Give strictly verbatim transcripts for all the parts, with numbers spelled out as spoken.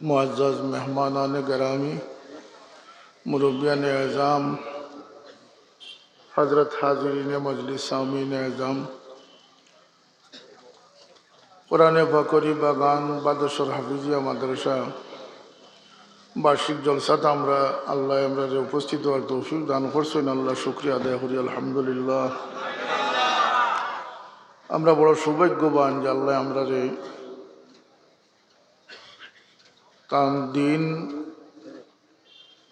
معزز مہمانان گرامی، مربیان اعظم، حضرت حاضرین مجلس، سامعین اعظم، কোরআনে পাকর ই বাগান বাদেশ্বর হাফিজিয়া মাদ্রাসা বার্ষিক জলসাত আমরা আল্লায় আমরারে উপস্থিত অওয়ার তৌফিক দান করছইন, আল্লার শুকরিয়া আদায় করি, আলহামদুলিল্লাহ। আমরা বড় সৌভাগ্যবান যে আল্লায় আমরারে তান দ্বীন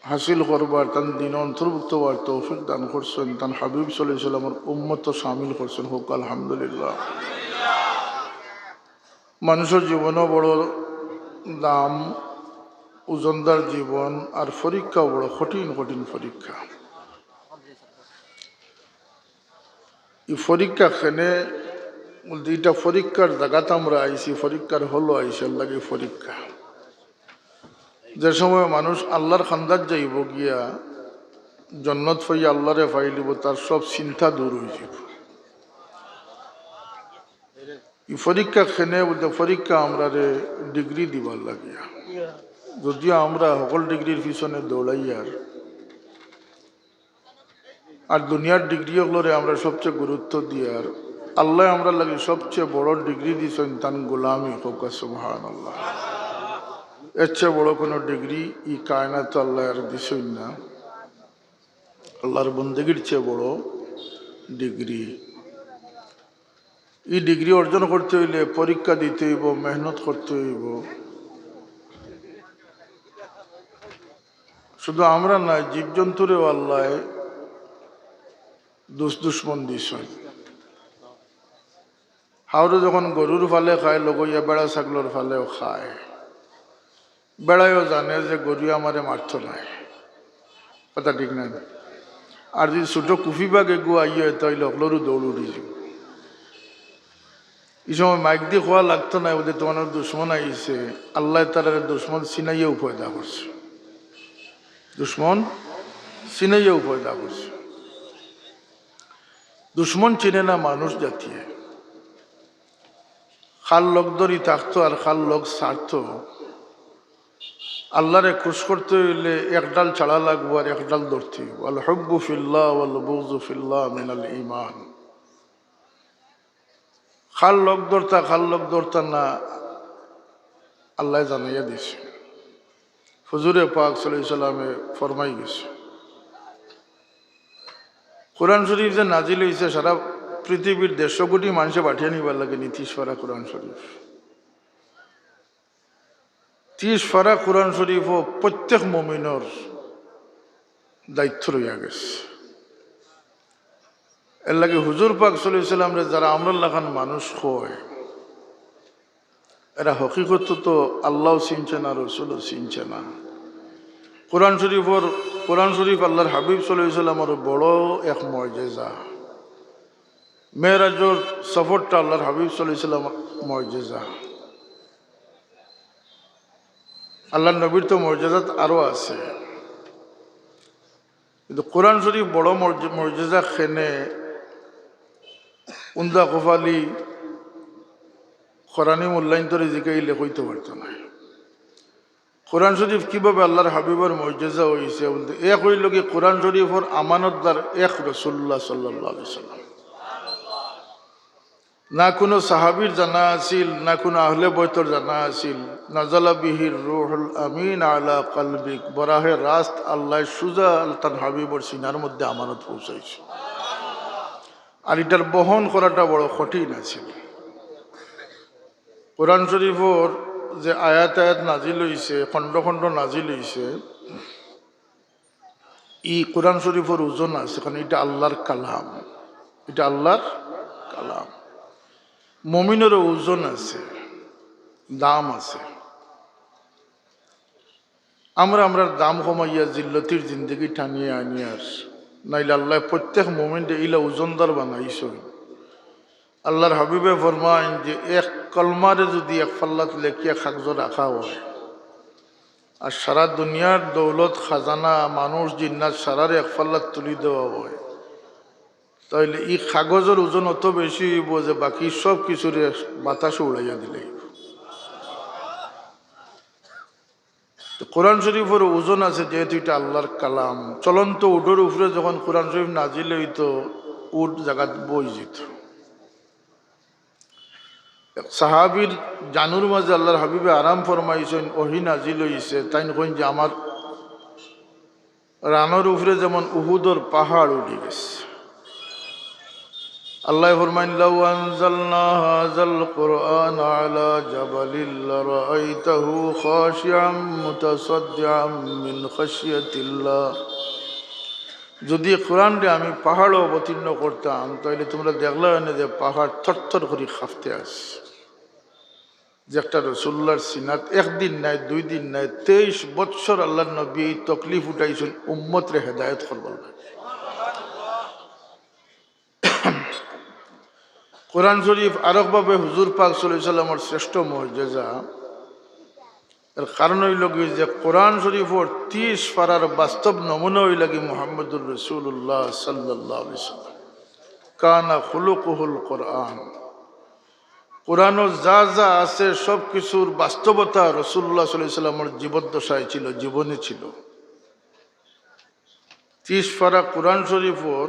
হাসিল করবার, তান দ্বীনো অন্তর্ভুক্ত অওয়ার তৌফিক দান করছইন, তান হাবিব সাল্লাল্লাহু আলাইহি ওয়াসাল্লামর উম্মতো শামিল করছইন। কউক্কা আলহামদুলিল্লাহ। মানুষর জীবনও বড় দাম, ওজনদার জীবন, আর পরীক্ষাও বড় কঠিন কঠিন পরীক্ষা। ই পরীক্ষা কেনে বলতে, ইটা পরীক্ষার জাগাত আমরা আইছি, পরীক্ষার হলো আইছি, এরলাগি পরীক্ষা। যে সময় মানুষ আল্লার কান্দাত যাইবো গিয়া, জন্নত পাইয়া আল্লারে পাইলিবো, তার সব চিন্তা দূর অইযিবো। ই পরীক্ষা কেনে বলতে, পরীক্ষা আমরারে ডিগ্রি দিবার লাগিয়া। যদিও আমরা হকল ডিগ্রির পিছনে দৌড়াইয়ার, আর দুনিয়ার ডিগ্রি অকলরে আমরা সবচেয়ে গুরুত্ব দিয়ার, আল্লায় আমরার লাগি সবচেয়ে বড় ডিগ্রি দিছইন তান গোলামি। কউক্কা সুবহানাল্লাহ। এর চেয়ে বড় কোনো ডিগ্রি ই কায়নাতো আল্লায় আর দিছইন না। আল্লার বন্দেগীর চেয়ে বড় ডিগ্রি। ই ডিগ্রি অর্জন করতে অইলে পরীক্ষা দিতে অইবো, মেহনত করতে অইবো। শুধু আমরা নায়, জীবজন্তুরেও আল্লায় দুষ দুশমন দিছইন। হাওরে যখন গরুর ফালে খায়, লগইয়া বেড়া ছাগলর ফালেও খায়। বেড়ায়ও জানে যে গরুয়ে আমারে মারতো নায়, কথা ঠিক না? আর যদি ছোট কুফি বাঘ এগু আইয়ে, তাইলে হকলরউ দৌড় উড়ি যাইবো। ই সময় মাইক দি কওয়া লাগতো নায়, বুলে, "তোমার দুশমন আইছে।" আল্লায় তারারে দুশমন চিনাইয়াউ পয়দা করছে, দুশমন চিনাইয়াউ পয়দা করছে। দুশমন চিনে না মানুষ জাতিয়ে। কার লগ ধরি থাকতো আর কার লগ ছাড়তো। আল্লারে খুশ করতে অইলে এক ডাল ছাড়া লাগবো আর এক ডাল ধরতে অইবো। আল হুব্বু ফিল্লাহ ওয়াল বুগযু ফিল্লাহ মিনাল ঈমান। কার লগ ধরতা, কার লগ ধরতা না, আল্লায় জানাইয়া দিছে। হুজুরে পাক সাল্লাল্লাহু আলাইহি ওয়াসাল্লামে ফরমাই গেছে। কোরআন শরীফ যে নাজিল অইছে, সারা পৃথিবীর দেড়শো কোটি মানষে পাঠিয়া নিবার লাগি নি তিশ পারা কোরআন শরীফ। তিশ পারা কোরআন শরীফও প্রত্যেক মুমিনর দায়িত্ব রইয়া গেছে। এরলাগি হুজুর পাক সাল্লাল্লাহু আলাইহি ওয়াসাল্লামরে যারা আমরার লাখান মানুষ কয়, এরা হকিকতো তো আল্লাও চিনছে না, রসুলও চিনছে না। কোরআন শরীফর, কোরআন শরীফ আল্লার হাবিব সাল্লাল্লাহু আলাইহি ওয়াসাল্লামর বড় এক মুজিজা। মেরাজর সফরটা আল্লার হাবিব সাল্লাল্লাহু আলাইহি ওয়াসাল্লামর মুজিজা। আল্লার নবীর তো মুজিজাত আরো আছে, কিন্তু কোরআন শরীফ বড় মুজি-, মুজিজা কেনে উন্দা কপালি কোরআনি মূল্যায়ন তরে জিকাইলে কইতো পারতো নায়। কোরআন শরীফ কিভাবে আল্লার হাবিবর মুজিজা অইছে বলতে, এক অইলো কি, কোরআন শরীফর আমানতদার এক রাসূলুল্লাহ সাল্লাল্লাহু আলাইহি ওয়াসাল্লাম। না কুনু সাহাবীর জানা আছিল, না কুনু আহলে বয়তর জানা আছিল। নাজালা বিহির রুহুল আমিন আলা কলবিক, বরাহে রাস্ত আল্লায় সুজা তান হাবিবর সিনার মধ্যে আমানত পৌঁছাইছে। আর ইটার বহন করাটা বড় কঠিন আছিল। কোরআন শরীফর যে আয়াত আয়াত নাজিল অইছে, খণ্ড খণ্ড নাজিল অইছে, ই কোরআন শরীফর ওজন আছে, কারণ ইটা আল্লার কালাম, ইটা আল্লার কালাম। মুমিনরও ওজন আছে, দাম আছে। আমরা আমরার দাম কমাইয়া জিল্লতির জিন্দেগি টানিয়া আনিয়ার, নাইলে আল্লায় প্রত্যেক মুমিনরে ইলা ওজনদার বানাইছইন। আল্লার হাবিবে ফরমাইন যে এক কলমারে যুদি এক পাল্লাত লেখিয়া কাগজো রাখা অয়, আর সারা দুনিয়ার দৌলত খাজানা মানুষ জিন্নাত সারারে এক পাল্লাত তুলি দেওয়া অয়, তাইলে ই কাগজর ওজন অত বেশি অইবো যে বাকি সব কিছুরে বাতাসো উড়াইয়া দিলে অইবো। তো কোরআন শরীফর ওজন আছে, যেহেতু ইটা আল্লাহর কালাম। চলন্ত উটর উপরে যখন কোরআন শরীফ নাজিল অইতো, উট জাগাত বই যেত। এক সাহাবীর জানুর মাঝে আল্লাহর হাবিবে আরাম ফরমাইছইন, ওহী নাজিল অইছে। তাইন কইন যে, আমার রানর উপরে যেমন উহুদর পাহাড় উঠি গেছে। আল্লায় ফরমাইন, "লাউ আনজালনা হাযাল কুরআনা আলা জাবালিল লারাআইতাহু খাশিআম মুতাসাদ্দিআম মিন খাশিয়াতিল্লাহ।" যদি কোরআনরে আমি পাহাড়ো অবতীর্ণ করতাম, তাইলে তুমরা দেখলায় অনে যে পাহাড় থরথর করি কাঁপতে আছে। যে একটা রসুলুল্লাহর সিনাত একদিন নায়, দুই দিন নায়, তেইশ বৎসর আল্লাহর নবী এই তকলিফ উঠাইছইন উম্মতরে হেদায়েত করবার লাগি। কোরআন শরীফ আরকভাবে হুজুর পাক সাল্লাল্লাহু আলাইহি ওয়াসাল্লামর শ্রেষ্ঠ মুজিজা। এর কারণ অইলো গি যে কোরআন শরীফর তিশ পারার বাস্তব নমুনা অইলা গি মুহাম্মদুর রাসূলুল্লাহ সাল্লাল্লাহু আলাইহি ওয়াসাল্লাম। কানা খুলুকুহুল কোরআন। কোরআনো যা যা আছে সব কিছুর বাস্তবতা রাসূলুল্লাহ সাল্লাল্লাহু আলাইহি ওয়াসাল্লামর জীবদ্দশায় ছিল, জীবনে ছিল। তিশ পারা কোরআন শরীফর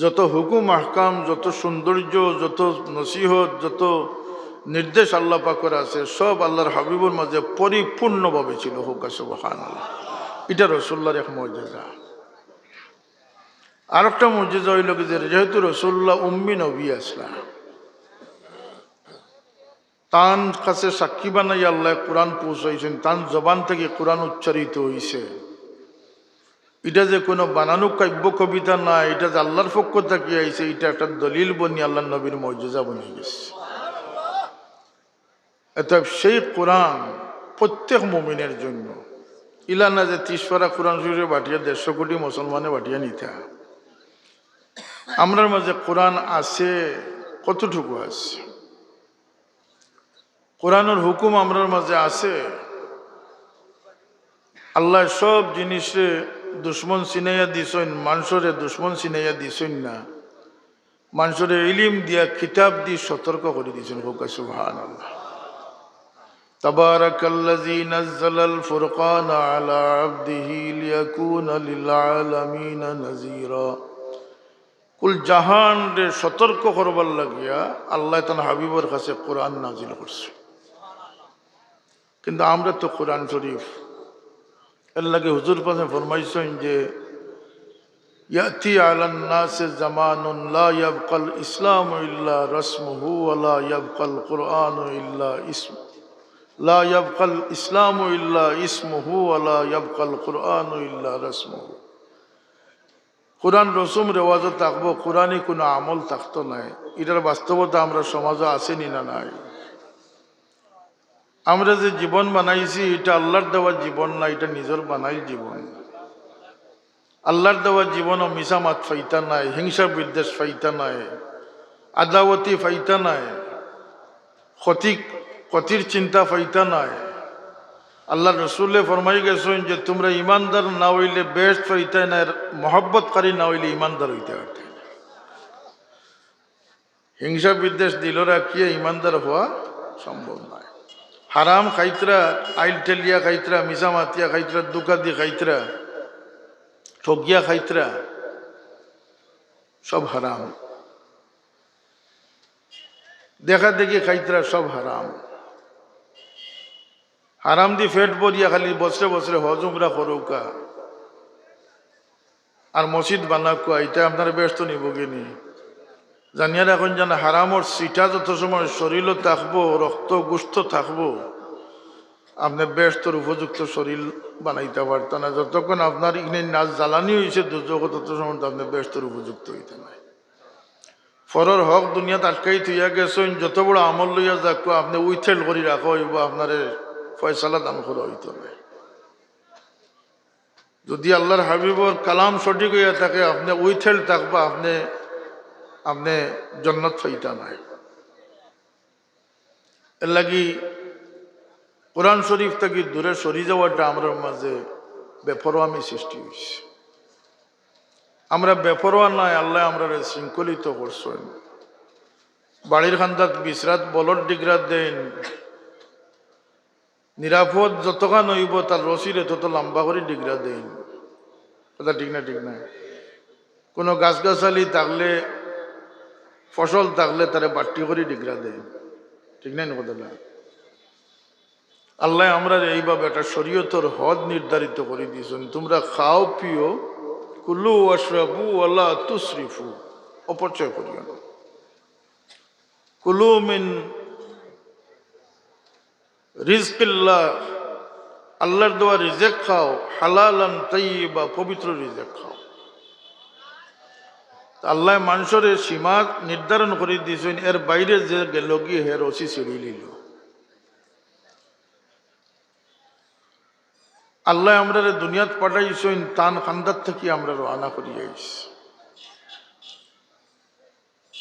যত হুকুম আহকাম, যত সৌন্দর্য, যত নসিহত, যত নির্দেশ আল্লাহ পাকর আছে, সব আল্লাহর হাবিবর মাঝে পরিপূর্ণভাবে ছিল। কউক্কা সুবহানাল্লাহ। ইটা রাসূলুল্লাহর এক মুজিজা। আরকটা মুজিজা অইলো গি যে, যেহেতু রাসূলুল্লাহ উম্মি নবী আছলা, তান কাছে সাক্ষী বানাইয়া আল্লায় কোরআন পৌঁছাইছইন, তান জবান থাকি কোরআন উচ্চারিত অইছে। ইটা যে কুনু বানানো কাব্য কবিতা নায়, ইটা যে আল্লাহর পক্ষ থাকি আইছে, ইটা একটা দলিল বনি আল্লাহর নবীর মুজিজা বনি গেছে। অতএব সেই কোরআন প্রত্যেক মুমিনের জন্য। ইলা না যে তিশ পারা কোরআন শরীফরে বাটিয়া দেড়শো কোটি মুসলমানে বাটিয়া নিতা। আমরার মাঝে কোরআন আছে, কতটুকু আছে? কোরআনর হুকুম আমরার মাঝে আছে। আল্লায় সব জিনিসরে দুশমন চিনাইয়া দিছইন, মানষরে দুশমন চিনাইয়া দিছইন না। মানষরে ইলিম দিয়া, কিতাব দি সতর্ক করি দিছইন। কউক্কা সুবহানাল্লাহ। তাবারাকাল্লাযী নাজ্জালাল ফুরকানা আলা আবদিহি লিয়াকুনা লিল আলামিনা নাযীরা। কুল জাহানরে সতর্ক করবার লাগিয়া আল্লায় তান হাবিবর কাছে কোরআন নাজিল করছে। কিন্তু আমরা তো কোরআন শরীফ, এর লাগি হুজুর পাকে ফরমাইছইন যে, ইয়াতি আলান নাসে জামানুন লা ইয়াবকাল ইসলামু ইল্লা রাসমুহু ওয়া লা ইয়াবকাল কুরআনু ইল্লা ইসম-, লা ইয়াবকাল ইসলামু ইল্লা ইসমুহু ওয়া লা ইয়াবকাল কুরআনু ইল্লা রাসমুহু। কোরআন রসুম রেওয়াজও থাকবো, কোরআনি কুনু আমল থাকতো নায়। ইটার বাস্তবতা আমরার সমাজো আছে নি না নাই? আমরা যে জীবন বানাইছি, ইটা আল্লাহর দেওয়া জীবন না, ইটা নিজর বানাইল জীবন। আল্লাহর দেওয়া জীবনও মিছা মাত পাইতা নায়, হিংসা বিদ্বেষ পাইতা নায়, আদাওয়াতি পাইতা নায়, ক্ষতি, ক্ষতির চিন্তা পাইতা নায়। আল্লাহর রসুলে ফরমাই গেছইন যে, তুমরা ইমানদার না অইলে বেহেশত পাইতায় নায়, মহব্বতকারী না অইলে ইমানদার অইতায় পারতায় নায়। হিংসা বিদ্বেষ দিলো রাখিয়া ইমানদার হওয়া সম্ভব নায়। হারাম খাইতরা, আইল ঠেলিয়া খাইতরা, মিছা মাতিয়া খাইতরা, ধুকা দি খাইতরা, ঠগিয়া খাইতরা, সব হারাম। দেখা দেখি খাইতরা, সব হারাম। হারাম দি পেট ভরিয়া খালি বছরে বছরে হজ উমরা করউক্কা আর মসজিদ বানাউক্কা, ইটায় আপনারে বেহেশতো নিবো গি নি? জানিয়া রাখইন যেন হারামর ছিটা যত সময় শরীলো থাকবো, রক্ত গোস্ত থাকবো, আপনে বেহেশতর উপযুক্ত শরীল বানাইতা পারতা নায়। যতক্ষণ আপনার ইখান নাজ জ্বালানি অইছে দুজখো, তত সময় তো আপনে বেহেশতর উপযুক্ত অইতা নায়। পরর হক দুনিয়াত আটকাই থইয়া গেছইন, যত বড় আমল লইয়া যাউক্কা, আপনে withhold করি রাখা অইবো, আপনারে ফয়সালা দান করা অইতো নায়। যদি আল্লাহর হাবিবর কালাম সঠিক অইয়া থাকে, আপনে withhold থাকবা, আপনে, আপনে জন্নত পাইতা নায়। এর লাগি কোরআন শরীফ থাকি দূরে সরি যাওয়াটা আমরার মাঝে বেপরোয়ামি সৃষ্টি অইছে। আমরা বেপরোয়া নায়, আল্লায় আমরারে শৃঙ্খলিত করছইন। বাড়ির কান্দাত বিছরাত বলদ ডিগরা দেইন, নিরাপদ যতখান অইবো, তার রশিরে তত লম্বা করি ডিগরা দেইন। কথা ঠিক না? ঠিক না? কোনো গাছগাছালি থাকলে, ফসল থাকলে, তারে বাট্টি করি ডিগরা দেইন। ঠিক না নি কথাটা? আল্লায় আমরারে এইভাবে একটা শরীয়তর হদ নির্ধারিত করি দিছইন, তোমরা খাও পিও, কুলু ওয়াশরাবু ওয়ালা তুসরিফু, অপচয় করিও না। কুলু মিন রিজকিল্লাহ, আল্লাহর দেওয়া রিজেক খাও, হালালান তাইয়িবা, পবিত্র রিজেক খাও। তে আল্লায় মানষরে সীমা নির্ধারণ করি দিছইন, এর বাইরে যে গেলোগি হে রশি ছিড়ি লিলো। আল্লায় আমরারে দুনিয়াত পাঠাইছইন, তান খান্দাত থাকি আমরা রওয়ানা করি আইছি।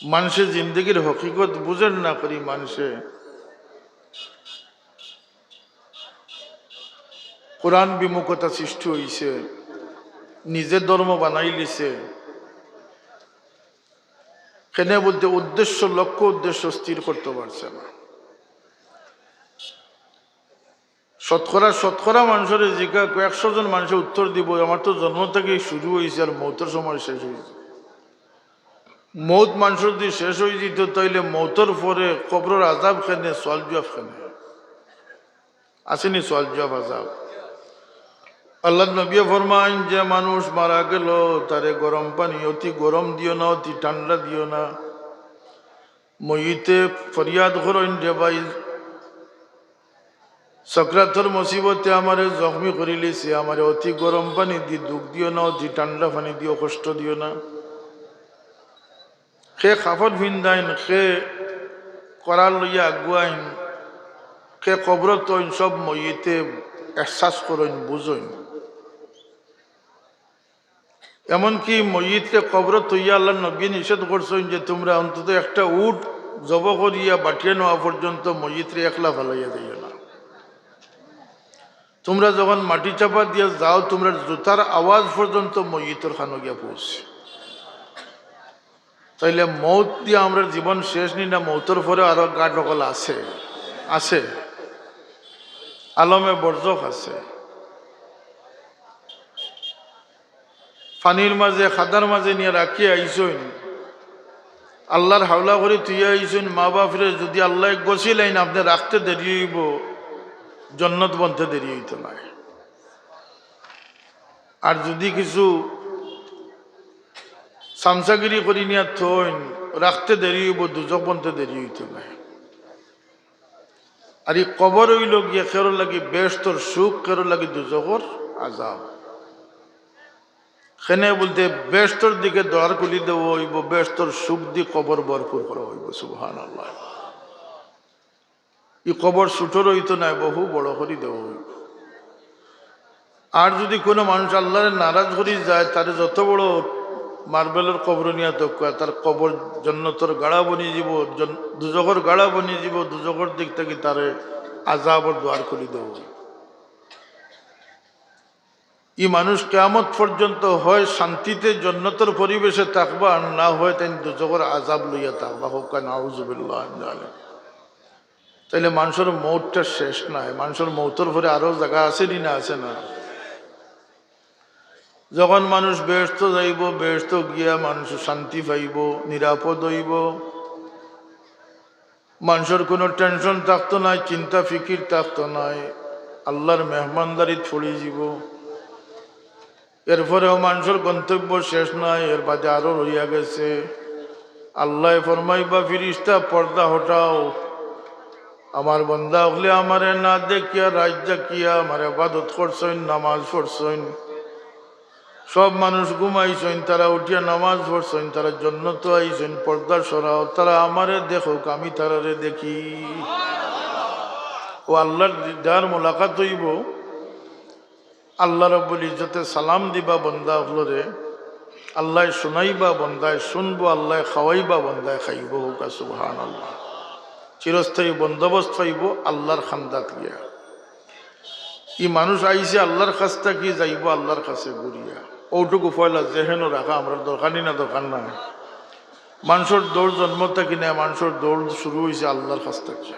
মানষে জিন্দেগির হকিকত বুঝের না করি মানষে কোরআন বিমুখতা সৃষ্টি অইছে, নিজে ধর্ম বানাইলিছে। কেনে বুলতে উদ্দেশ্য, লক্ষ্য উদ্দেশ্য স্থির করতে পারছে না। শতকরা, শতকরা মানষরে জিকা, কয়েকশো জন মানষে উত্তর দিবো, "আমার তো জন্ম থাকি শুরু অইছে আর মউতর সময় শেষ অইছে।" মউত মানষর যদি শেষ অইযিতো, তাইলে মউতর পরে কবরর আযাব কেনে, সওয়াল জুয়াব কেনে? আছে নি সওয়াল জুয়াব আযাব? আল্লাহর নবীয়ে ফরমাইন, যে মানুষ মারা গেলো, তারে গরম পানি অতি গরম দিও না, অতি ঠান্ডা দিও না। মইতে ফরিয়াদ করইন, "রে ভাই, সকরাতর মুসিবতে আমারে জখমি করিলিছে, আমারে অতি গরম পানি দি দুখ দিও না, অতি ঠান্ডা পানি দিও, কষ্ট দিও না।" কে কাফন ফিন্দাইন, কে করার লইয়া আগুয়াইন, কে কবরত থইন, সব মইতে এহসাস করইন, বুঝইন। এমনকি মইতরে কবরত থইয়া আল্লাহর নবী নিষেধ করছইন যে, "তোমরা অন্তত একটা উট জবো করিয়া বাটিয়া নেওয়া পর্যন্ত মইতরে একলা ফালাইয়া যাইও না। তোমরা যখন মাটি চাপা দিয়া যাও, তোমরার জুতার আওয়াজ পর্যন্ত মইতর কানো গিয়া পৌঁছে।" তাইলে মউত দিয়া আমরার জীবন শেষ নি না? মউতর পরে আরো ঘাট অকল আছে, আছে, আলমে বরজখ আছে। পানির মাঝে, খাদার মাঝে নিয়া রাখিয়া আইছইন, আল্লাহর হাওলা করি থুইয়া আইছইন। মা বাপরে যদি আল্লায় গছিলাইন, আপনে রাখতে দেরি অইবো, জন্নত বনতে দেরি অইতো নায়। আর যদি কিছু চামচাগিরি করি নিয়া থইন, রাখতে দেরি অইবো, দুজখ বনতে দেরি অইতো নায়। আর ই কবর অইলো গিয়া কেরো লাগি বেহেশতর সুখ, কেরো লাগি দুজখর আযাব। কেনে বুলতে বেহেশতর দিকে দুয়ার খুলি দেওয়া অইবো, বেহেশতর সুখ দি কবর ভরপুর করা অইবো। সুবহানাল্লাহ। ই কবর ছোট রইতো নায়, বহু বড় করি দেওয়া অইবো। আর যদি কোনো মানুষ আল্লাহরে নারাজ করি যায়, তারে যত বড় মার্বেলর কবর নিয়া থউক্কা, তার কবর জন্নতর গাড়া বনি যিবো, জন-, দুজখর গাড়া বনি যিবো, দুজখর দিক থাকি তারে আযাবর দুয়ার খুলি দেওয়া অইবো। ই মানুষ কিয়ামত পর্যন্ত হয় শান্তিতে জন্নতর পরিবেশে থাকবা, আর না হয় তাইন দুজখর আযাব লইয়া থাকবা। কউক্কা নাউজুবিল্লাহ মিন যালিক। তাইলে মানষর মউতটা শেষ নায়, মানষর মউতর পরে আরো জাগা আছে নি না? আছে না? যখন মানুষ বেহেশতো যাইবো, বেহেশতো গিয়া মানুষ শান্তি পাইবো, নিরাপদ অইবো, মানষর কোনো টেনশন থাকতো নায়, চিন্তা ফিকির থাকতো নায়, আল্লাহর মেহমানদারিত পড়ি যিবো। এরপরেও মানষর গন্তব্য শেষ নায়, এর বাদে আরো রইয়া গেছে। আল্লায় ফরমাইবা, "ফিরিস্তা, পর্দা হটাও, আমার বন্দা অকলে আমারে না দেখিয়া রাইত জাগিয়া আমার ইবাদত করছইন, নামাজ পড়ছইন।" সব মানুষ ঘুমাইছইন, তারা উঠিয়া নামাজ পড়ছইন, তারা জন্নতো আইছইন, পর্দা সরাও, তারা আমারে দেখউক, আমি তারারে দেখি। ও আল্লাহর দিদার মোলাকাত অইবো। আল্লাহ রব্বুল ইজ্জতে সালাম দিবা বন্দা অকলরে, আল্লায় শুনাইবা বন্দায় শুনবো, আল্লায় খাওয়াইবা বন্দায় খাইবো। কউক্কা সুবহানাল্লাহ। চিরস্থায়ী বন্দোবস্ত পাইবো আল্লাহর খান্দাত গিয়া। ই মানুষ আইছে আল্লাহর কাছ থাকি, যাইবো আল্লাহর কাছে ঘুরিয়া। অউটুকু পয়লা জেহেনো রাখা আমরার দরকার নি না? দরকার নায়? মানষর দৌড় জন্ম থাকি নায়, মানষর দৌড় শুরু অইছে আল্লাহর কাছ থাকি।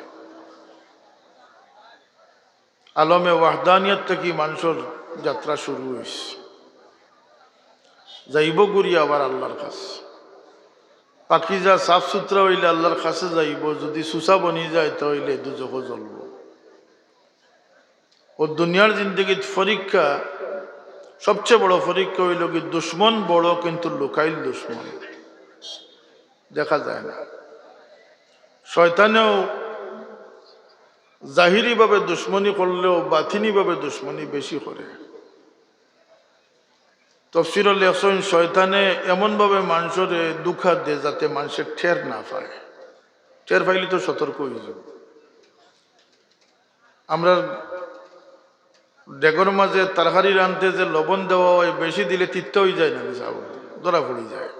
আলমে ওয়াহদানিয়ত থাকি মানষর যাত্রা শুরু অইছে, যাইবো ঘুরি আবার আল্লার কাছে। পাকিজা সাফ সুতরা অইলে আল্লার কাছে যাইবো, যুদি সুসা বনি যায় তা অইলে দুজখো জ্বলবো। অউ দুনিয়ার জিন্দেগিত পরীক্ষা, সবচে বড় পরীক্ষা অইলো কি, দুশমন বড় কিন্তু লুকাইল দুশমন, দেখা যায় না। শয়তানেও জাহিরিভাবে দুশমনি করলেও বাতিনিভাবে দুশমনি বেশি করে। তফসিরো লেখছইন, শয়তানে এমনভাবে মানষরে ধুকা দেয় যাতে মানষে টের না পায়, টের পাইলে তো সতর্ক অইযিবো। আমরার ডেগর মাঝে তরকারি রানতে যে লবণ দেওয়া অয়, বেশি দিলে তিতা অইযায় না, ধরা পড়ি যায়।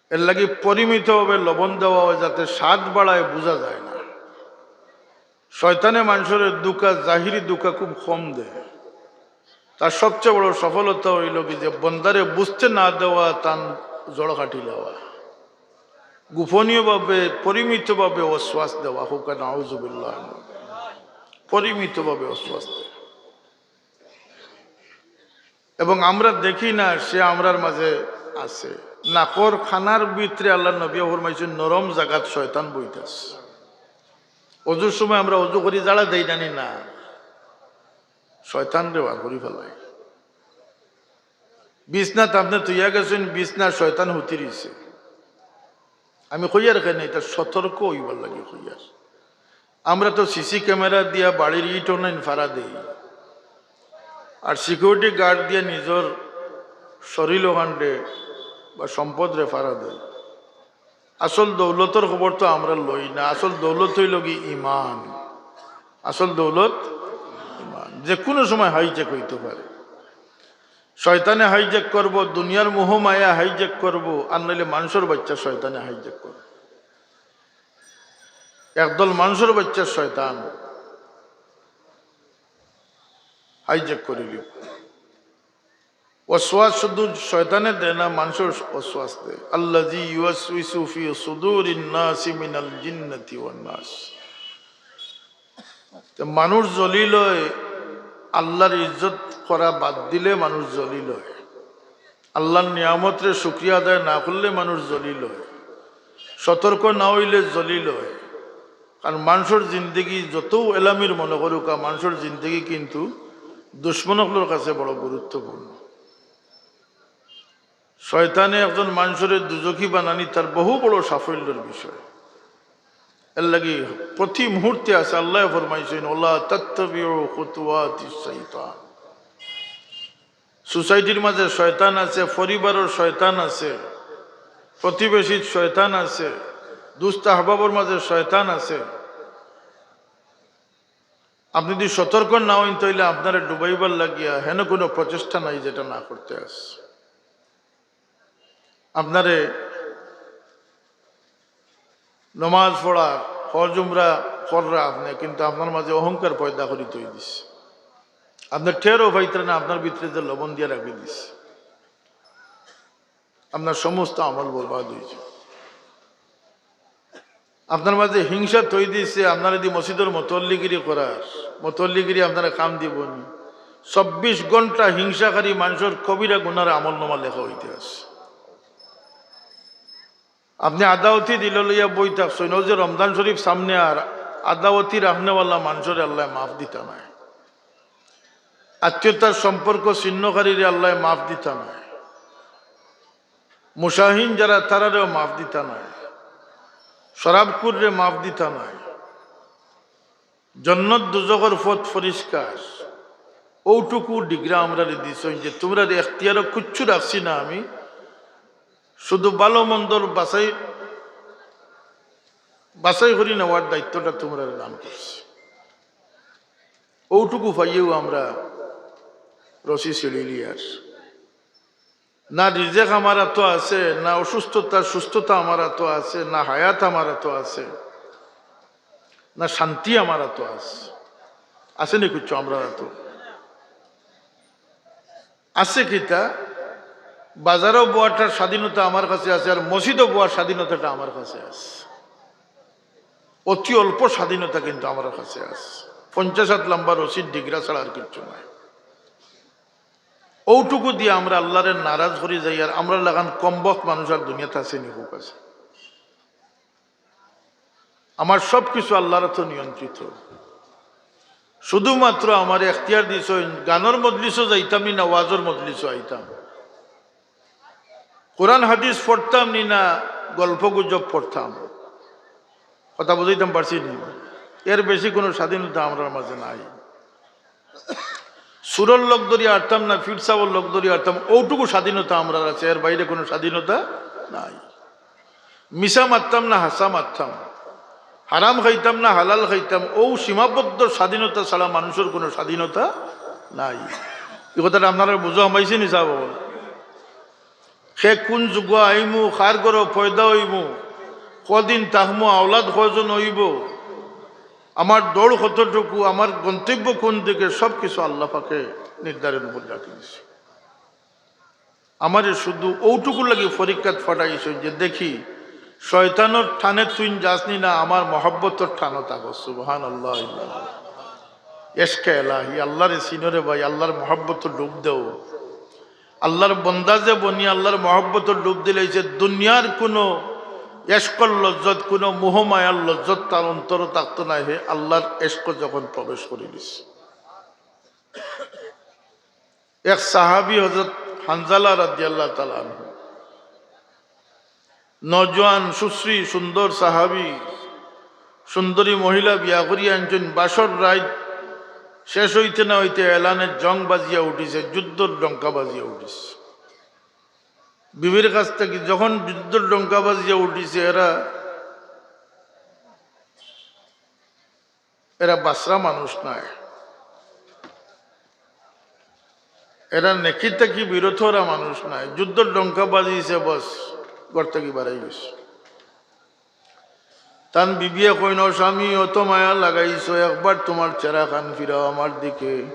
এরলাগি পরিমিতভাবে লবণ দেওয়া অয়, যাতে স্বাদ বাড়ায়, বুঝা যায় না। শয়তানে মানষরে ধুকা, জাহিরি ধুকা খুব কম দেয়। তার সবচে বড় সফলতা অইলো কি, যে বন্দারে বুঝতে না দেওয়া, তান জড় কাটি লওয়া, গোপনীয়ভাবে, পরিমিতভাবে ওয়াসওয়াস দেওয়া, কউক্কা নাউজুবিল্লাহ, পরিমিতভাবে ওয়াসওয়াস দেওয়া। এবং আমরা দেখি না সে আমরার মাঝে আছে। নাকর কানার ভিতরে আল্লার নবীয়ে ফরমাইছইন, নরম জাগাত শয়তান বইতাছে। অজুর সময় আমরা অজু করি, ঝাড়া দেই না নি? না, শয়তানরে বার করি ফালাই। বিছনাত আপনে থইয়া গেছইন, বিছনাত শয়তান হুতি রইছে। আমি কইয়ার কেনে, ইটা সতর্ক অইবার লাগি কইয়ার। আমরা তো সিসি ক্যামেরা দিয়া বাড়ির ইট অনাইন ফারা দেই, আর সিকিউরিটি গার্ড দিয়া নিজর শরীর অখানরে বা সম্পদরে ফারা দেই। আসল দৌলতর খবর তো আমরা লই না। আসল দৌলত অইলো কি ইমান। আসল দৌলত ইমান। যে কুনু সময় হাইজ্যাক অইতো পারে। শয়তানে হাইজ্যাক করবো, দুনিয়ার মোহ মায়া হাইজ্যাক করবো, আর নাইলে মানষর বাইচ্চা শয়তানে হাইজ্যাক করবো। একদল মানষর বাইচ্চা শয়তান হাইজ্যাক করিলিবো। ওয়াসওয়াস শুধু শয়তানে দেয় না, মানষর ওয়াসওয়াস দেয়। আল্লাযী ইউওয়াসউিসু ফী সুদূরিন নাসি মিনাল জিন্নাতি ওয়ান নাস। তে মানুষ জলিল অয়, আল্লার ইজ্জত করা বাদ দিলে মানুষ জলিল অয়, আল্লার নিয়ামতরে শুকরিয়া আদায় না করলে মানুষ জলিল অয়, সতর্ক না অইলে জলিল অয়। কারণ মানষর জিন্দেগি যতউ এলামির মনো করুক্কা, মানষর জিন্দেগি কিন্তু দুশমন অকলর কাছে বড় গুরুত্বপূর্ণ। শয়তানে একজন মানষরে দুজখি বানানি তার বহু বড় সাফল্যর বিষয়। এরলাগি প্রতি মুহূর্তে আছে, আল্লায় ফরমাইছইন, "ওয়ালা তাত্তাবিউ খুতুওয়াতিশ শাইতান।" সোসাইটির মাঝে শয়তান আছে, পরিবারর শয়তান আছে, প্রতিবেশীর শয়তান আছে, দুস্ত আহবাবর মাঝে শয়তান আছে। আপনে যুদি সতর্ক না অইন, তাইলে আপনারে ডুবাইবার লাগিয়া হেন কুনু প্রচেষ্টা নাই যেটা না করতে আছে। আপনারে নমাজ পড়া, হজ উমরা কররা আপনে, কিন্তু আপনার মাঝে অহংকার পয়দা করি থই দিছে। আপনে টেরও পাইতরা না, আপনার ভিতরে যে লবণ দিয়া রাখি দিছে। আপনার সমস্ত আমল বরবাদ অইছে। আপনার মাঝে হিংসা থই দিছে, আপনারে দি মসজিদর মতল্লিগিরি করার, মতল্লিগিরি আপনারে কাম দিবো নি। চব্বিশ ঘন্টা হিংসাকারী মানষর কবিরা গুনার আমল নামা লেখা অইতে আছে। আপনে আদাওতি দিল লইয়া বই থাকছইন, অউ যে রমজান শরীফ সামনে, আর আদাওতি রাখনেওয়ালা মানষরে আল্লায় মাফ দিতা নায়, আত্মীয়তার সম্পর্ক ছিন্নকারীরে আল্লায় মাফ দিতা নায়, মুশাহিন যারা তারারেও মাফ দিতা নায়, শরাবখুররে মাফ দিতা নায়। জন্নত দুজখর পথ পরিষ্কার। অউটুকু ডিগ্রা আমরারে দিছইন যে তুমরারে এখতিয়ারও কুচ্ছু রাখছি না আমি, শুধু ভালো মন্দর বাছাই, বাছাই করি নেওয়ার দায়িত্বটা তুমরারে দান করছি। অউটুকু পাইয়াউ আমরা রশি ছিঁড়িলিয়ার। না রিজেক আমার আতো আছে, না অসুস্থতা সুস্থতা আমার আতো আছে, না হায়াত আমার আতো আছে, না শান্তি আমার আতো আছে। আছে নি কুচ্ছু আমরার আতো? আছে কিতা? বাজারো বওয়াটার স্বাধীনতা আমার কাছে আছে, আর মসজিদো বওয়ার স্বাধীনতাটা আমার কাছে আছে। অতি অল্প স্বাধীনতা কিন্তু আমার কাছে আছে। পঞ্চাশ হাত লম্বা রশির ডিগরা ছাড়া আর কিচ্ছু নাই। অউটুকু দিয়া আমরা আল্লারে নারাজ করি যাই, আর আমরার লাখান কমবখত মানুষ আর দুনিয়াত আছে নি? কউক্কা চাই। আমার সব কিছু আল্লার আতো নিয়ন্ত্রিত। শুধুমাত্র আমারে এখতিয়ার দিছইন, গানর মজলিসো যাইতাম নি না, ওয়াজর মজলিসো আইতাম, কোরআন হাদিস পড়তাম নি না, গল্প গুজব পড়তাম। কথা বুঝাইতাম পারছি নি? এর বেশি কুনু স্বাধীনতা আমরার মাঝে নাই। সুরর লগ ধরি আটতাম না, পীর সাবর লগ ধরি আটতাম, অউটুকু স্বাধীনতা আমরার আছে, এর বাইরে কুনু স্বাধীনতা নাই। মিছা মাততাম না, হাছা মাততাম, হারাম খাইতাম না, হালাল খাইতাম, অউ সীমাবদ্ধ স্বাধীনতা ছাড়া মানুষর কুনু স্বাধীনতা নাই। ই কথাটা আপনারার বুঝো হামাইছে নি সাব? কে কুন যুগো আইমু, কার ঘরো পয়দা অইমু, কদিন থাকমু, আওলাদ কয়জন অইবো, আমার দৌড় কতটুকু, আমার গন্তব্য কুন দিকে, সব কিছু আল্লা পাকে নির্ধারণ করি রাখি দিছে। আমারে শুধু অউটুকুর লাগি পরীক্ষাত পাঠাইছইন যে দেখি শয়তানর টানে তুইন যাস নি না, আমার মহব্বতর টানো থাকো। সুবহানাল্লাহ। এশকে এলাহি, আল্লারে চিনো রে ভাই, আল্লার মহব্বতো ডুব দেও। আল্লার বন্দা যে বনি আল্লার মহব্বতো ডুব দিলাইছে, দুনিয়ার কুনু এশকর লজ্জত, কুনু মোহ মায়ার লজ্জত তার অন্তরো থাকতো নায়, হে আল্লার এশকো যখন প্রবেশ করি দিছে। এক সাহাবী হযরত হানজালা রাদিয়াল্লাহু তাআলা আনহু, নওজোয়ান, সুশ্রী, সুন্দর সাহাবী, সুন্দরী মহিলা বিয়া করিয়া আনছইন। বাসর রাইত শেষ অইতে না অইতে এলানে জং বাজিয়া উঠিছে, যুদ্ধর ডঙ্কা বাজিয়া উঠিছে। বিবির কাছ থাকি যখন যুদ্ধর ডঙ্কা বাজিয়া উঠিছে, এরা এরা বাসরা মানুষ নায়, এরা নেকি থাকি বিরত অরা মানুষ নায়। যুদ্ধর ডঙ্কা বাজিছে, বস, ঘর থাকি বারাই গেছে। তান বিবিয়ে কইন, "ও স্বামী, অত মায়া লাগাইছো, একবার তুমার চেহারা খান ফিরাও আমার দিকে।"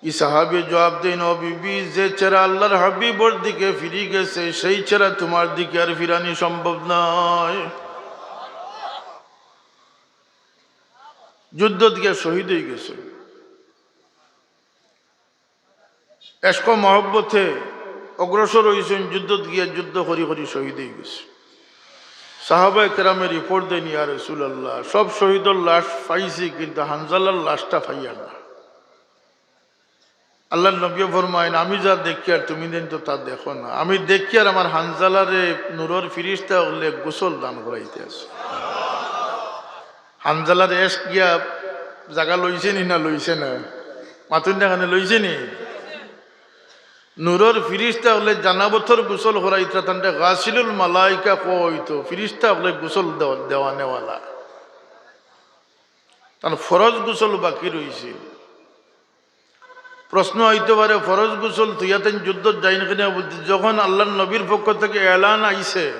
ই সাহাবী জবাব দেইন, "ও বিবি, যে চেহারা আল্লার হাবিবর দিকে ফিরি গেছে, সেই চেহারা তুমার দিকে আর ফিরানি সম্ভব নায়।" যুদ্ধত গিয়া শহীদ অইগেছে। এশক মহব্বতে অগ্রসর অইছইন, যুদ্ধত গিয়া যুদ্ধ করি করি শহীদ অইগেছে। সাহাবায়ে কেরামে রিপোর্ট দেইন, "ইয়া রাসূলুল্লাহ, সব শহীদর লাশ পাইছি, কিন্তু হানজালার লাশটা পাইয়ার না।" আল্লার নবীয়ে ফরমাইন, "আমি যা দেখিয়ার তুমি যেন তো তা দেখো না। আমি দেখিয়ার আমার হানজালারে নূরর ফিরিস্তা অকলে গোসল দান করাইতে আছে।" হানজালার এশক গিয়া জাগা লইছে নি না লইছে না? মাতুন না কেনে, লইছে নি? নূরর ফিরিস্তা অকলে জানাবতর গোসল করাইতরা, তানরে গাসিলুল মালাইকা কওয়া অইতো, ফিরিস্তা অকলে গোসল দেওয়া, দেওয়ানেওয়ালা। তান ফরজ গোসল বাকি রইছে। প্রশ্ন আইতো পারে, ফরজ গোসল থইয়া তাইন যুদ্ধত যাইন কেনে? বুলতে, যখন আল্লার নবীর পক্ষ থাকি এলান আইছে,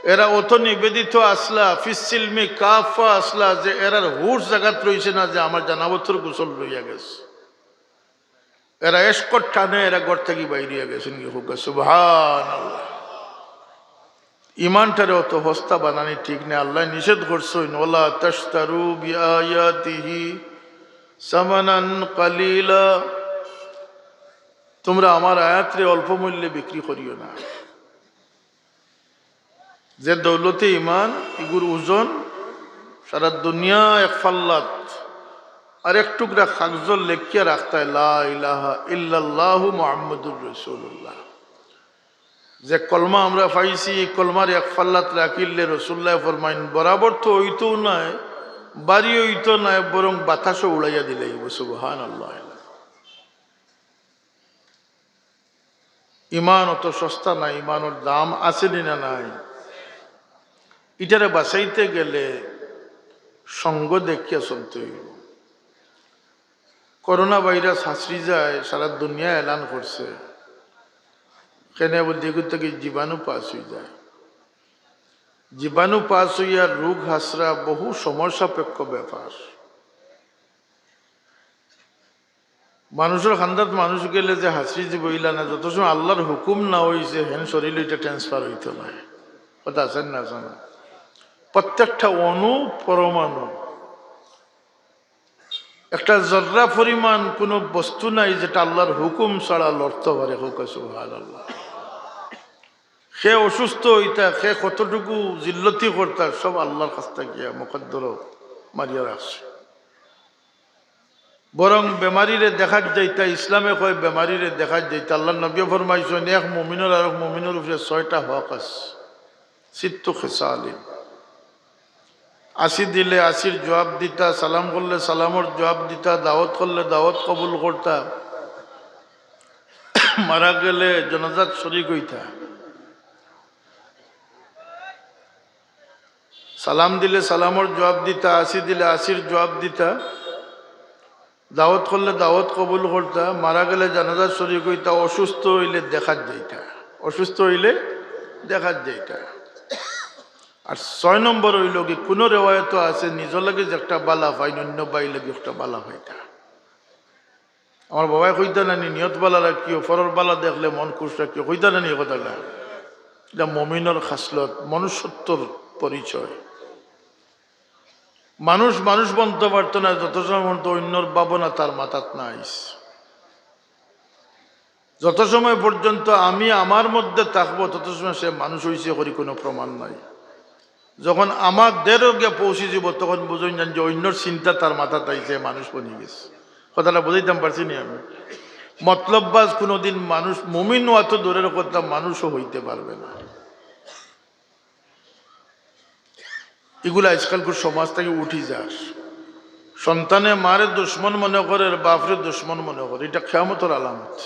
এরা অত নিবেদিত আছলা, ফিস সিলমি কাফা আছলা, যে এরার হুশ জাগাত রইছে না যে আমার জানাবতর গোসল লইয়া গেছে। এরা এশকর টানে এরা ঘর থাকি বাইর অইয়া গেছইন গি। কউক্কা সুবহানাল্লাহ। ইমানটারে অত হস্তা বানানি ঠিক নায়। আল্লায় নিষেধ করছইন, "ওয়ালা তাশতারু বিআয়াতিহি সামানান কালিলা।" তুমরা আমার আয়াতরে অল্প মূল্যে বিক্রি করিও না। যে দৌলতে ইমান, ইগুর ওজন সারা দুনিয়া এক পাল্লাত, আর এক টুকরা কাগজো লেখিয়া রাখতায়, "লা ইলাহা ইল্লাল্লাহু মুহাম্মাদুর রাসূলুল্লাহ।" যে কলমা আমরা পাইছি, ই কলমারে এক পাল্লাত রাখিলে রসুলুল্লায় ফরমাইন, বরাবর তো অইতোউ নায়, ভারি অইতো নায়, বরং বাতাসও উড়াইয়া দিলাইবো। সুবহানাল্লাহ। ইমান অত সস্তা নায়, ইমানর দাম আছে নি না নাই? ইটারে বাঁচাইতে গেলে সঙ্গ দেখিয়া চলতে অইবো। করোনা ভাইরাস হাছরি যায়, সারা দুনিয়া এলান করছে। কেনে বুলতে, ইগুর থাকি জীবাণু পাস অইযায়। জীবাণু পাস অইয়া রোগ হাছরা বহু সময় সাপেক্ষ ব্যাপার। মানুষর কান্দাত মানুষ গেলে যে হাছরি যিবো ইলা না, যত সময় আল্লার হুকুম না অইছে, হেন শরীলো ইটা transfer অইতো নায়। কথা আছে না, আছে না? প্রত্যেকটা অণু পরমাণু একটা জর্রা পরিমাণ কোনো বস্তু নাই যেটা আল্লাহর হুকুম ছাড়া লড়তে পারে। কউক্কা সুবহানাল্লাহ। কে অসুস্থ অইতা, কে কতটুকু জিল্লতি করতা, সব আল্লাহর কাছ থাকিয়া মুকদ্দরো মারিয়া রাখছে। বরং বেমারিরে দেখাত যাইতা, ইসলামে কয় বেমারিরে দেখাত যাইতা। আল্লাহর নবীয়ে ফরমাইছইন, এক মুমিনর আরক মুমিনর উপরে ছয়টা হক আছে। সিত্তু খিসালিন। আশি দিলে আশির জবাব দিতা, সালাম করলে সালামর জবাব দিতা, দাওয়াত করলে দাওয়াত কবুল করতা, মারা গেলে জানাজাত শরিক অইতা। সালাম দিলে সালামর জবাব দিতা, আশি দিলে আশির জবাব দিতা, দাওয়াত করলে দাওয়াত কবুল করতা, মারা গেলে জানাজাত শরিক অইতা, অসুস্থ অইলে দেখাত যাইতা, অসুস্থ অইলে দেখাত যাইতা। আর ছয় নম্বর অইলো কি, কোনো রেওয়ায়তো আছে, নিজর লাগি যেকটা বালা পাইন, অইন্য বাই লাগি অকটা বালা পাইতা। আমার বাবায় কইতা নানি, নিয়ত বালা রাখিও, পরর বালা দেখলে মন খুশ রাখিও, কইতা নানি ই কথাটা? ইটা মুমিনর খাসলত, মনুষ্যত্বর পরিচয়। মানুষ মানুষ বনতো পারতো নায়, যত সময় পর্যন্ত অইন্যর ভাবনা তার মাথাত না আইছে। যত সময় পর্যন্ত আমি আমার মধ্যে থাকবো, তত সময় সে মানুষ অইছে করি কোনো প্রমাণ নাই। যখন আমাদের গিয়া পৌঁছি যিবো, তখন বুঝইন যান যে অইন্যর চিন্তা তার মাথাত আইছে, মানুষ বনি গেছে। কথাটা বুঝাইতাম পারছি নি আমি? মতলববাজ কোনোদিন মানুষ, মুমিন অওয়া তো দূরের কথা, মানুষও অইতে পারবে না। ইগুলা আজকালকুর সমাজ থাকি উঠি যার। সন্তানে মারে দুশমন মনে করের, বাপরে দুশমন মনে করে, ইটা কিয়ামতর আলামত।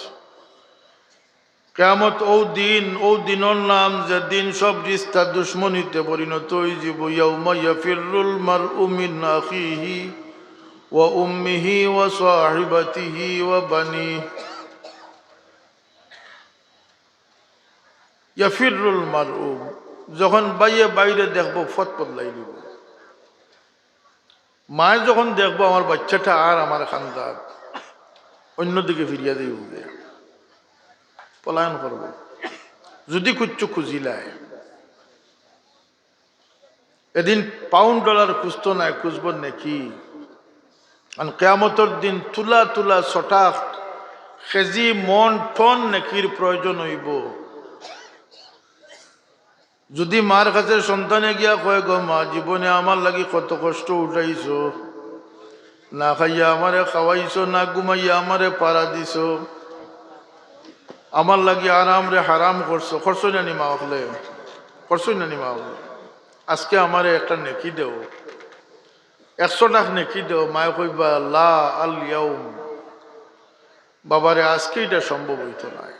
কিয়ামত অউ দিন, অউ দিনর নাম যেদিন সব রিস্তা দুশমনিতে পরিণত অইযিবো। ইয়াউমা ইয়াফিররুল মারউ মিন আখিহি ওয়া উম্মিহি ওয়া সাহিবাতিহি ওয়া বানিহি। ইয়াফিররুল মারউ, যখন ভাইয়ে ভাইরে দেখবো, পথ বদলাই দিবো। মায়ে যখন দেখবো আমার বাইচ্চাটা আর আমার কান্দাত, অইন্যদিকে ফিরিয়া যাইবো, পলায়ন করবো। যুদি কুচ্ছু খুজিলায়, এদিন পাউন্ড ডলার খুজতো নায়, খুজবো নেকি। কারণ কিয়ামতর দিন তুলা তুলা ছটাক, কেজি, মন, টন নেকির প্রয়োজন অইবো। যুদি মার কাছে সন্তানে গিয়া কয়, "গো মা, জীবনে আমার লাগি কত কষ্ট উঠাইছো, না খাইয়া আমারে খাওয়াইছো, না ঘুমাইয়া আমারে পাড়া দিছো, আমার লাগি আরামরে হারাম করছো।" করছো না নি মা অকলে? করছো না নি মা অকলে? আজকে আমারে একটা নেকি দেও, একশো লাখ নেকি দেও। মায়ে কইবা, "লা আল ইয়াউম।" বাবারে, আজকে ইটা সম্ভব অইতো নায়।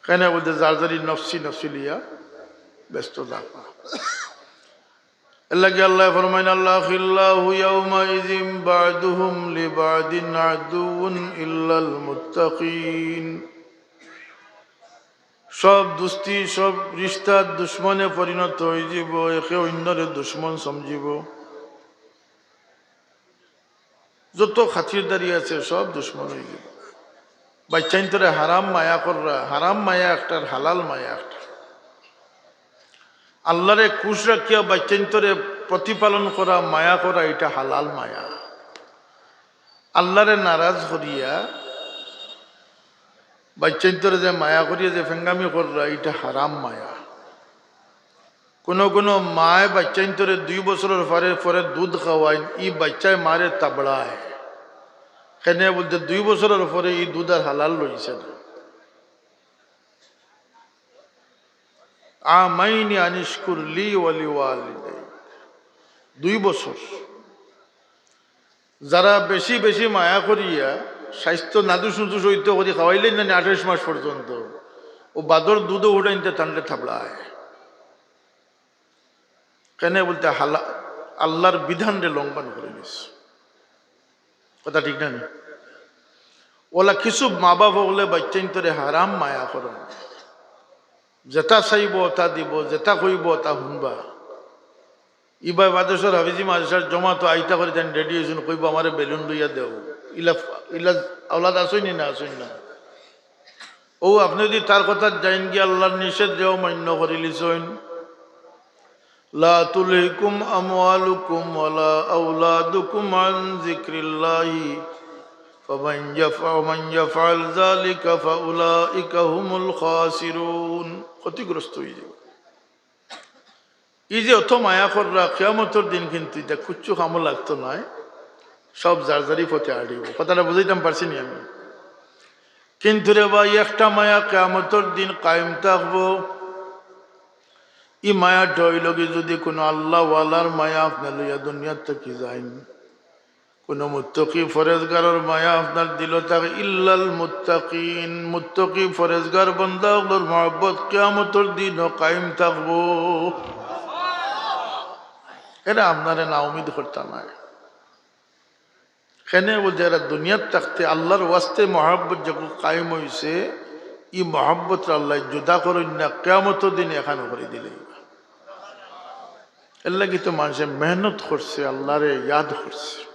কেনে বুলতে যার যারি নফসি নফসি লইয়া ব্যস্ত থাকা। এরলাগি আল্লায় ফরমাইন, "আল আখিল্লাউ ইয়াউমাইযিন বা'দুহুম লিবা'দিন আদুউন ইল্লাল মুত্তাকিন।" সব দুস্তি, সব রিস্তা দুশমনে পরিণত অইযিবো, একে অইন্যরে দুশমন সমঝিবো। যত খাতিরদারি আছে সব দুশমন অইযিবো। বাইচ্চাইন্তরে হারাম মায়া কররা, হারাম মায়া একটার, হালাল মায়া একটার। আল্লারে খুশ রাখিয়া বাইচ্চাইন্তরে প্রতিপালন করা, মায়া করা, ইটা হালাল মায়া। আল্লারে নারাজ করিয়া বাইচ্চাইন্তরে যে মায়া করিয়া যে ফেঙ্গামি কররা, ইটা হারাম মায়া। কোনো কোনো মায়ে বাইচ্চাইন্তরে দুই বছরর পরে পরে দুধ খাওয়াইন, ই বাইচ্চায় মারে তাবড়ায়। কেনে বুলতে দুই বছরর পরে ই দুধ আর হালাল রইছে না। আমাইনি আনিশকুর লি ওয়া লিওয়ালিদাইক। দুই বছর। যারা বেশি বেশি মায়া করিয়া স্বাস্থ্য নাদুস নুদুস অইতো করি খাওয়াইলাইন না নি আঠাইশ মাস পর্যন্ত, অউ বাদর দুধও উঠাইনতে তানরে থাবড়ায়। কেনে বুলতে হালা-, আল্লার বিধানরে লঙ্ঘন করিলিছে। কথা ঠিক না নি? অউলা কিছু মা বাপ অকলে বাইচ্চাইন্তরে হারাম মায়া করইন। যেটা চাইবো ওটা দিবো, যেটা কইবো ওটা হুনবা। ইবায় বাদেশ্বর হাফিজি মাদ্রাসার জমাতো আইতা করি তাইন রেডি অইছইন, কইবো, "আমারে বেলুন লইয়া দেও।" ইলা, ইলা আওলাদ আছইন নি না আছইন না? অউ আপনে যুদি তার কথাত যাইন গিয়া আল্লার নিষেধরে অমান্য করিলিছইন, لا تلهكم أموالكم ولا أولادكم عن ذكر الله ومن يفعل ومن يفعل ذلك فأولئك هم الخاسرون। ক্ষতিগ্রস্ত অইযিবো। ই যে অত মায়া কররা, কিয়ামতর দিন কিন্তু ইতা কুচ্ছু কামো লাগতো নায়, সব যার যারই পথে আড়িবো। কথাটা বুঝাইতাম পারছি নি আমি? কিন্তু রে ভাই, একটা মায়া কিয়ামতর দিন কায়েম থাকবো। ই মায়াটা অইলো গি, যুদি কুনু আল্লাহওয়ালার মায়া আপনে লইয়া দুনিয়ার থাকি যাইন, কুনু মুত্তাকি ফরেজগারর মায়া আপনার দিলো থাকে, ইল্লাল মুত্তাকিন, মুত্তাকি ফরেজগার বান্দা অকলর মহব্বত কিয়ামতর দিনও কায়েম থাকবো। এরা আপনারে নাউমিদ করতা নায়। কেনে বুলে, এরা দুনিয়াত থাকতে আল্লাহর ওয়াস্তে মহব্বত যেগু কায়েম অইছে, ই মহব্বতরে আল্লায় জুদা করইন না, কিয়ামতর দিন একখান করি দিলে। এরলাগি তো মানষে মেহনত করছে, আল্লাহরে ইয়াদ করছে।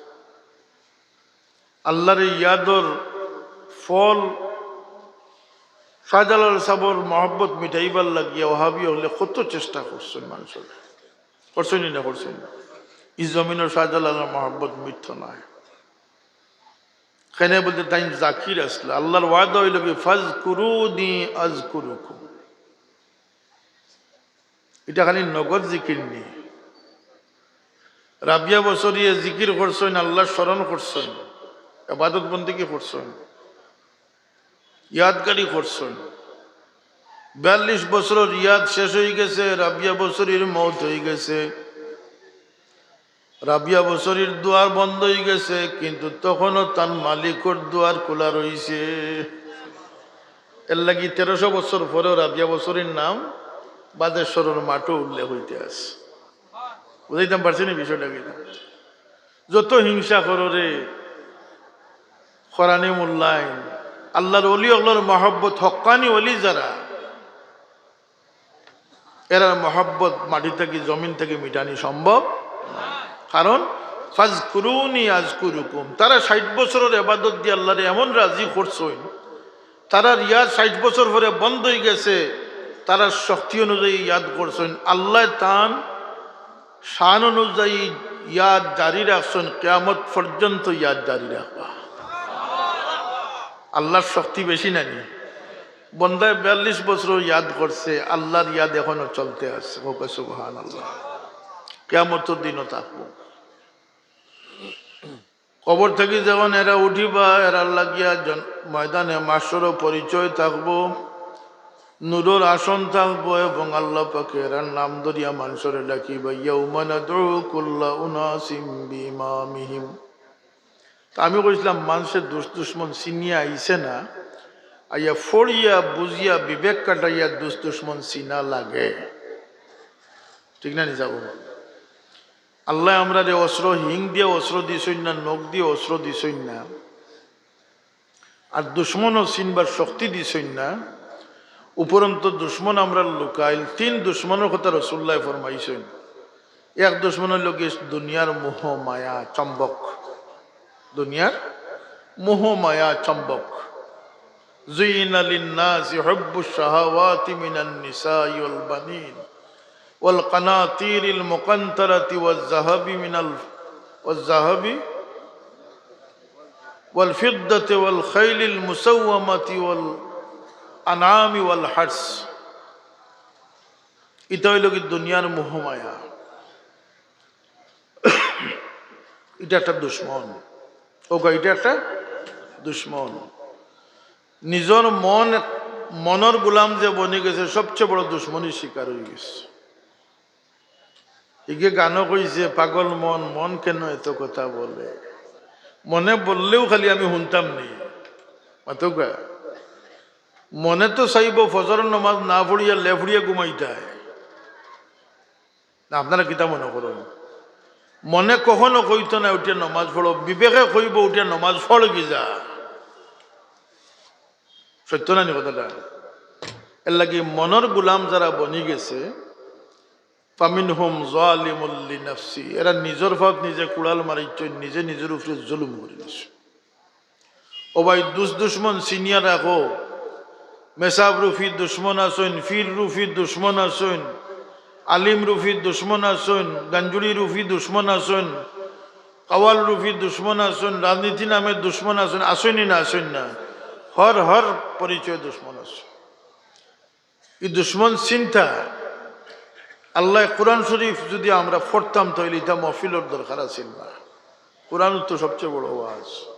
আল্লাহরে ইয়াদর ফল, শাহজালাল সাবর মহব্বত মিটাইবার লাগিয়া ওয়াহাবি অকলে কত চেষ্টা করছইন মানষরে। করছইন নি না করছইন নি? ই জমিনর শাহজালালর মহব্বত মিটতো নায়। কেনে বুলে তাইন জাকির আছলা। আল্লাহর ওয়াদা অইলো গি, "ফাজকুরুনি আজকুরুকুম।" ইটা খালি নগদ জিকির নি। রাবিয়া বসরিয়ে জিকির করছইন, আল্লাহর স্মরণ করছইন, ইবাদত বন্দেগি করছইন, ইয়াদগারি করছইন। বিয়াল্লিশ বছরর ইয়াদ শেষ অইগেছে, রাবিয়া বসরির মউত অইগেছে। রাবিয়া বসরির দুয়ার বন্ধ অইগেছে, কিন্তু তখনও তান মালিকর দুয়ার খুলা রইছে। এরলাগি তেরোশো বছর পরেও রাবিয়া বসরির নাম বাদেশ্বরর মাঠো উল্লেখ অইতে আছে। বুঝাইতাম পারছি নি বিষয়টা কিতা? যত হিংসা করো রে, করানি মূল্যায়ন, আল্লাহর ওলি অকলর মহব্বত, হক্কানি ওলি যারা, এরার মহব্বত মাটি থাকি, জমিন থাকি মিটানি সম্ভব। কারণ, "ফাজকুরুনি আজকুরুকুম।" তারা ষাইট বছরর ইবাদত দি আল্লাহরে এমন রাজি করছইন, তারার ইয়াদ ষাইট বছর পরে বন্ধ অইগেছে, তারার শক্তি অনুযায়ী ইয়াদ করছইন। আল্লায় তান শান অনুযায়ী ইয়াদ জারি রাখছইন, কিয়ামত পর্যন্ত ইয়াদ জারি রাখবা। আল্লাহর শক্তি বেশি না নি? বন্দায় বিয়াল্লিশ বছরও ইয়াদ করছে, আল্লাহর ইয়াদ এখনো চলতে আছে। কউক্কা সুবহানাল্লাহ। কিয়ামতর দিনও থাকবো। কবর থাকি যখন এরা উঠিবা, এরার লাগিয়া জন-, ময়দানে মাশরও পরিচয় থাকবো, নূরর আসন থাকবো এবং আল্লাহ পাকে এরার নাম ধরিয়া মানষরে ডাকিবা, "ইয়াউমা নাদউ কুল্লা উনাসিম বিইমামিহিম।" তা আমি কইছিলাম, মানষে দুষ দুশমন চিনিয়া আইছে না, আইয়া ফড়িয়া বুঝিয়া বিবেক খাটাইয়া দুষ দুশমন চিনা লাগে, ঠিক না নি? যাবো আল্লায় আমরারে অস্ত্র, হিং দিয়া অস্ত্র দিছইন না, নখ দিয়া অস্ত্র দিছইন না, আর দুশমনও চিনবার শক্তি দিছইন না। উপরন্ত দুশমন আমরার লুকাইল। তিন দুশমনর কথা রাসুলুল্লায় ফরমাইছইন। এক দুশমন অইলো গি দুনিয়ার মোহ মায়া চম্বক, দুনিয়ার মোহ মায়া চম্বক। زين للناس حب الشهوات من النساء والبنين والقناطير المقنطرة والذهب من ال-، والذهب والفضة والخيل المسومة والأنعام والحرث। ইটা অইলো গি দুনিয়ার মোহ মায়া। ইটা একটা দুশমন। কউক্কা, ইটা একটা দুশমন। নিজর মন, মনর গোলাম যে বনি গেছে, সবচেয়ে বড় দুশমনির শিকার অইগেছে। ইগে গানো কইছে, "পাগল মন, মন কেন এত কথা বলে?" মনে বললেও খালি আমি হুনতাম নি। মাতউক্কা। মনে তো চাইবো ফজরর নমাজ না পড়িয়া লেফড়িয়া ঘুমাইতায়। না, আপনারা কিতা মনে করইন? মনে কখনো কইতো না, "উঠিয়া নমাজ পড়ো।" বিবেকে কইবো, "উঠিয়া নমাজ পড় গি যা।" সত্য না নি কথাটা? এরলাগি মনর গোলাম যারা বনি গেছে, فمنهم ظالم لنفسه, এরা নিজর পাওত নিজে কুড়াল মারিছইন, নিজে নিজর উপরে জুলুম করি নিছে। ও ভাই, দুষ দুশমন চিনিয়া রাখো। মেসাব রুফি দুশমন আছইন, পীর রুফি দুশমন আছইন, আলিম রুফি দুশমন আছইন, গাঞ্জুড়ি রুফি দুশমন আছইন, কাওয়াল রুফি দুশমন আছইন, রাজনীতি নামে দুশমন আছইন, আছইন নি না আছইন না? হর হর পরিচয় দুশমন আছইন। ই দুশমন চিনতা। আল্লায় কোরআন শরীফ যুদি আমরা পড়তাম, তাইলে ইতা মহফিলর দরকার আছিল না। কোরআন তো সবচেয়ে বড় ওয়াজ।